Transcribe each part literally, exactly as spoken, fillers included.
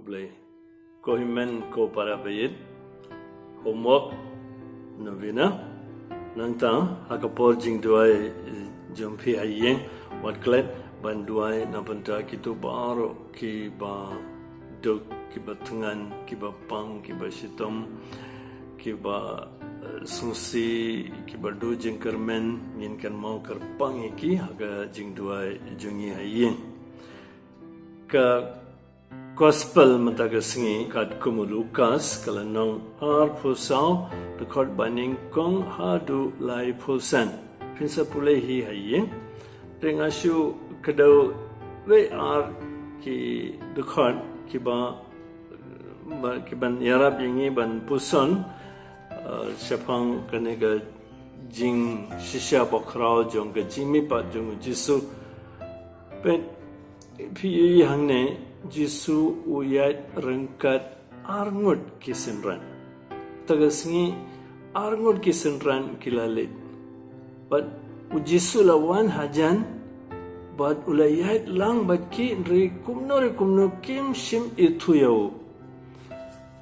Blei. Ko hynmen ko para baieit. Homework, novena. Nangta ha ka por jingduwai, eh, jong phi ha ïing, wat klet ban duwai na bynta kito baroh kiba duk, kiba thngan, kiba pang, kiba shitom, kiba, eh, sngewsih, kiba duh jingkyrmen. Ngin kynmaw kyrpang ïa ki ha ka jingduwai jong ngi ha ïing. Ka Gospel mynta ka sngi katkum u Lukas, ka lynnong arphew saw, dkhot ba nyngkong haduh laiphew san. Phin sa pule hi ha ïing. Te nga shu kdew wei ar ki dkhot kiba, ba, kiban ïarap ïa ngi ban puson, eh, shaphang kane ka jingshisha bakhraw jong ka jingmihpat jong u Jisu. Peit, phi ïohi hangne, Jisu u ïaid ryngkat arngut ki synran. Mynta ka sngi arngut ki synran ki la leit. Bad u Jisu la wan hajan, bad u la ïaid lang bad ki, hynrei kumno re kumno kim shym ithuh ïa u.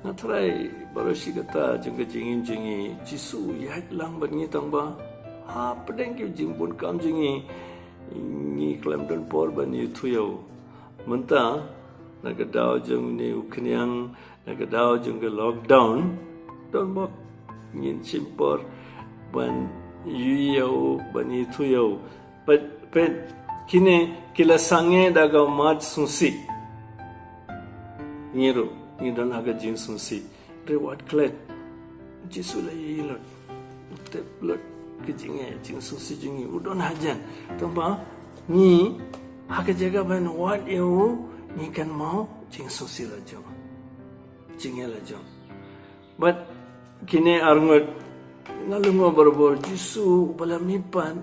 Nga tharai baroh shi katta jong ka jingim jong ngi, Jisu u ïaid lang bad ngi tang ba hapdeng ki jingbun kam jong ngi, ngi khlem don por ban ithuh ïa u. Mynta, na ka daw jong une u khñiang, na ka daw jong ka lockdown, don bok ngin shim por ban ïohi ïa u, ban ithuh ïa u. Peit, peit, kine ki la sangeh da ka mat sngewsih. Ngi ruh ngi don ha ka jingsngewsih. Hynrei wat klet, Jisu la ïohi lut, u tip lut ka jingeh jingsngewsih jong ngi, u don hajan. Tang ba ngi, ha ka jaka ban wad ïa u, ngi kynmaw jingsngewsih la jong, jingeh la jong. Bad kine arngut, nga lyngngoh barabor, Jisu uba la mihpat,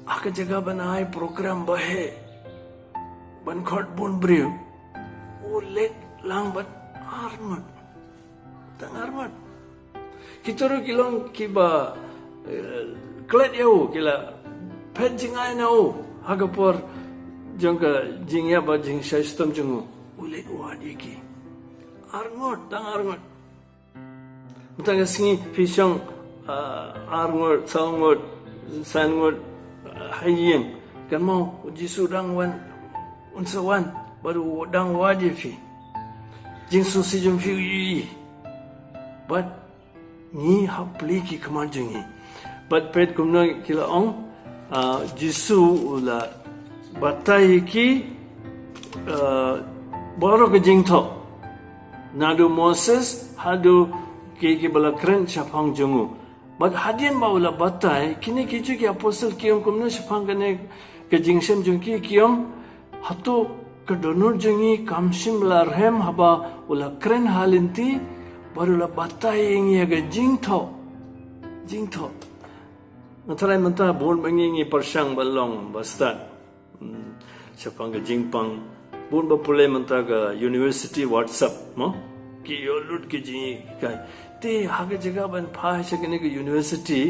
ha ka jaka ban ai program baheh ban khot bun briew, u leit lang bad arngut. Tang arngut. Kito ruh ki long kiba, eh, klet ïa u, ki la phet jingai na u ha ka por jong ka jingïap bad jingshaishitom jong u. U leit wad ïa ki. Arngut, tang arngut. Mynta ka sngi phi shong, ah, arngut, sawngut, sanngut, ah, ha ïing. Kynmaw, u Jisu dang wan, un sa wan, bad u dang wad ïa phi. Jingsngewsih jong phi u ïohi. Bad ngi hap plie ki khmat jong ngi. Bad peit kumno ki la ong, ah, Jisu u la batai ïa ki, ah, baroh ka jingthoh. Naduh Moses haduh ki, kiba la kren shaphang jong u. Bad hadien ba u la batai, kine ki juh ki apostol ki ong kumno shaphang kane ka jingshem jong ki, ki ong, hato ka dohnud jong ngi kam shym la rhem haba u la kren ha lynti, bad u la batai ïa ngi ïa ka jingthoh. Jingthoh. Nga tharai mynta bun ba ngi ngi pyrshang ban long ba stad. Hmm, shaphang ka jingpang. Bun ba pule mynta ka university WhatsApp, mo? Ki ïoh lut ki jinghikai. Te ha ka jaka ban phai sha kane ka university,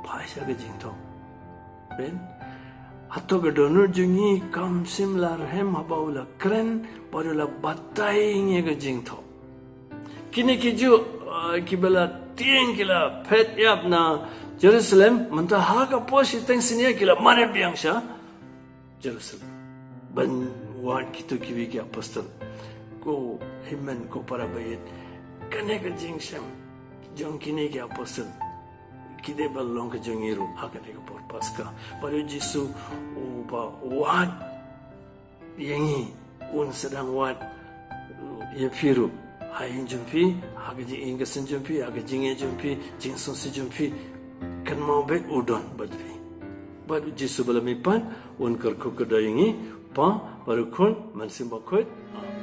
phai sha ka jingthoh. Ben? Hato ka dohnud jong ngi kam shym la rhem haba u la kren, bad u la batai ïa ngi ïa ka jingthoh. Kine ki juh, uh, kiba la tieng ki la phet ïap na Jerusalem, mynta ha ka por shiteng sien ïa ki la mane biang sha Jerusalem. Ban wad kito kiwei ki apostol. Ko hynmen ko para baieit. Kane ka jingshem jong kine ki apostol. Ki dei ban long ka jong ngi ruh ha kane ka por Paska. Bad u Jisu uba wad ïa ngi un sa dang wad ïa phi ruh. Ha ïing jong phi, ha ka jingïeng ka sem jong phi, ha ka jingeh jong phi, jingsngewsih jong phi. Kynmaw beit u don bad phi. Bad u Jisu ba la mihpat, un kyrkhu kyrdoh ïa ngi, Kpa, bad u Khun, Mynsiem Bakhuid. Amen.